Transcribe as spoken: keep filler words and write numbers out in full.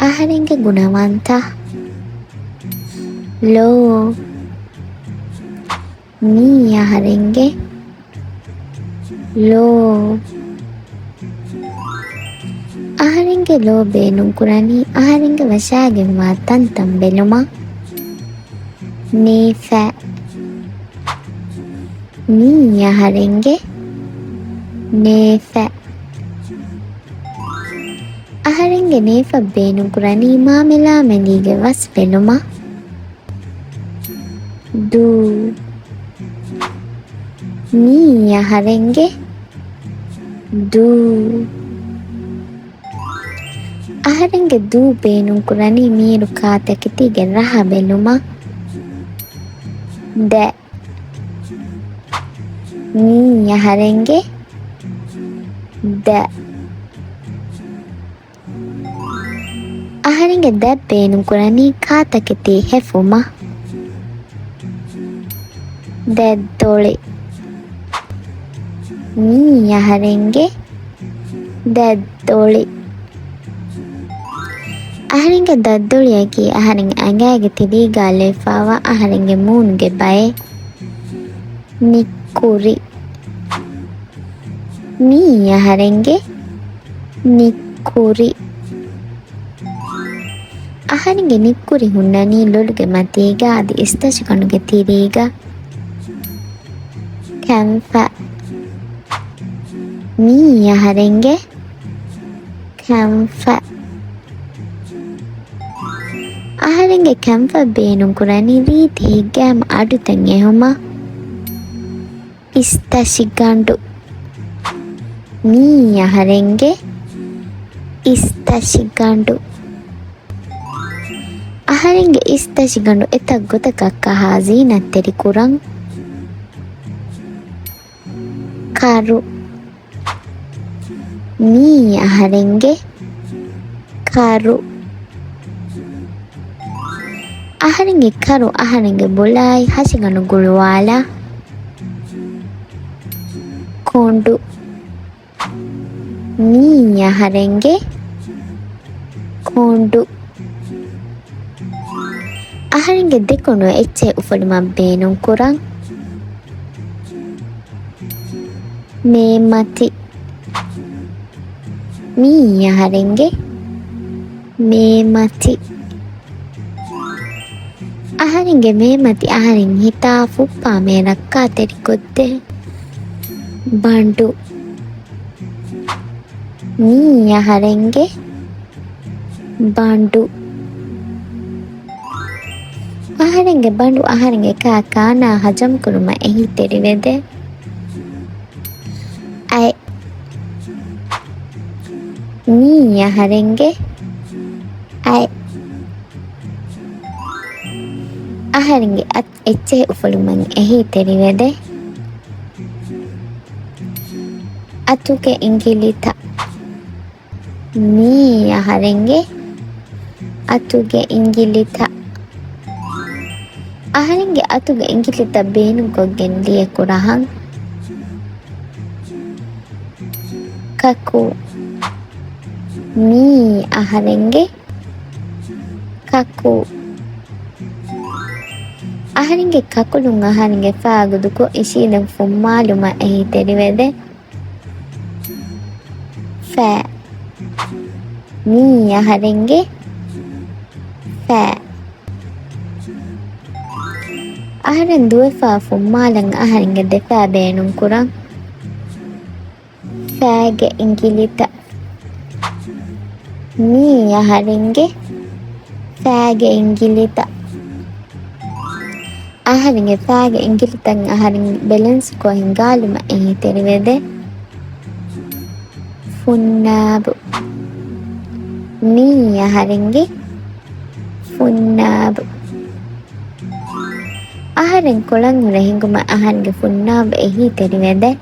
އަހަރެންގެ ގުނަވަންތަ. ލޯ. މީ އަހަރެންގެ ލޯ. އަހަރެންގެ ލޯ ބޭނުންކުރަނީ އަހަރެންގެ ވަށާގެންވާ ތަންތަން ބެލުމަށް. ނޭފަ. މީ އަހަރެންގެ ނޭފަ. އަހަރެންގެ ނޭފަ ބޭނުންކުރަނީ މާމެލާމެލީގެ ވަސް ބެލުމަށް. ދޫ. މީ އަހަރެންގެ ދޫ. އަހަރެންގެ ދޫ ބޭނުންކުރަނީ މީރު ކާތަކެތީގެ ރަހަ ބެލުމަށް. ދަ. މީ އަހަރެންގެ ދަ. އަހަރެންގެ ދަ ބޭނުންކުރަނީ ކާތަކެތީ ހެފުމަށް. ދަތްދޮޅި. މީ އަހަރެންގެ ދަތްދޮޅި. އަހަރެންގެ ދަތްދޮޅިއަކީ އަހަރެން އަނގައިގެ ތިރީގާ ލެއްވާވާ އަހަރެންގެ މޫނުގެ ބައެއް. ނިއްކުރި. މީ އަހަރެންގެ ނިއްކުރި. އަހަރެންގެ ނިއްކުރި ހުންނަނީ ލޮލުގެ މަތީގަ އަދި އިސްތަށިގަނޑުގެ ތިރީގަ. ކެންފަ. މީ އަހަރެންގެ ކެންފަ. އަހަރެންގެ ކެންފަ ބޭނުންކުރަނީ ރީތި ހިތްގައިމު އަޑުތައް އެހުމަށް. އިސްތަށިގަނޑު. މީ އަހަރެންގެ އިސްތަށިގަނޑު. އަހަރެންގެ އިސްތަށިގަނޑު އެތައް ގޮތަކަށް ކަހާ ޒީނަތްތެރި ކުރަން. ކަރު. މީ އަހަރެންގެ ކަރު. އަހަރެންގެ ކަރު އަހަރެންގެ ބޮލާއި ހަށިގަނޑު ގުޅުވާލާ. ކޮނޑު. މީ އަހަރެންގެ ކޮނޑު. އަހަރެންގެ ދެކޮނޑު އެއްޗެއް އުފުލުމަށް ބޭނުންކުރަން. މޭމަތި. މީ އަހަރެންގެ މޭމަތި. އަހަރެންގެ މޭމަތި އަހަރެން ހިތާ ފުއްޕާމޭ ރައްކާތެރިކޮށްދޭ. ބަނޑު. މީ އަހަރެންގެ ބަނޑު. އަހަރެންގެ ބަނޑު އަހަރެންގެ ކާ ކާނާ ހަޖަމްކުރުމަށް އެހީތެރިވެދޭ. އަތް. މީ އަހަރެންގެ އަތް. އަހަރެންގެ އަތް އެއްޗެހި އުފުލުމަށް އެހީތެރިވެދޭ. އަތުގެ އިނގިލިތައް. މީ އަހަރެންގެ އަތުގެ އިނގިލިތައް. އަހަރެންގެ އަތުގެ އިނގިލިތައް ބޭނުންކޮށްގެން ލިޔެކުރަހަން. ކަކު. މީ އަހަރެންގެ ކަކު. އަހަރެންގެ ކަކުލުން އަހަރެންގެ ފާ ގުދުކޮށް އިށީނދެން ފުއްމާލުމަށް އެހީތެރިވެދޭ. ފަ. މީ އަހަރެންގެ ފަ. އަހަރެން ދުވެފާ ފުއްމާލަން އަހަރެންގެ ދެފާ ބޭނުންކުރަން. ފައިގެ އިނގިލިތައް. މީ އަހަރެންގެ ފައިގެ އިނގިލިތައް. އަހަރެންގެ ފައިގެ އިނގިލިތައް އަހަރެން ބެލެންސްކޮށް ހިނގާލުމަށް އެހީތެރިވެދޭ. ފުންނާބު. މީ އަހަރެންގެ ފުންނާބު. އަހަރެން ކޮޅަށް ހުރެ ހިނގުމަށް އަހަރެންގެ ފުންނާބު އެހީތެރިވެދޭ.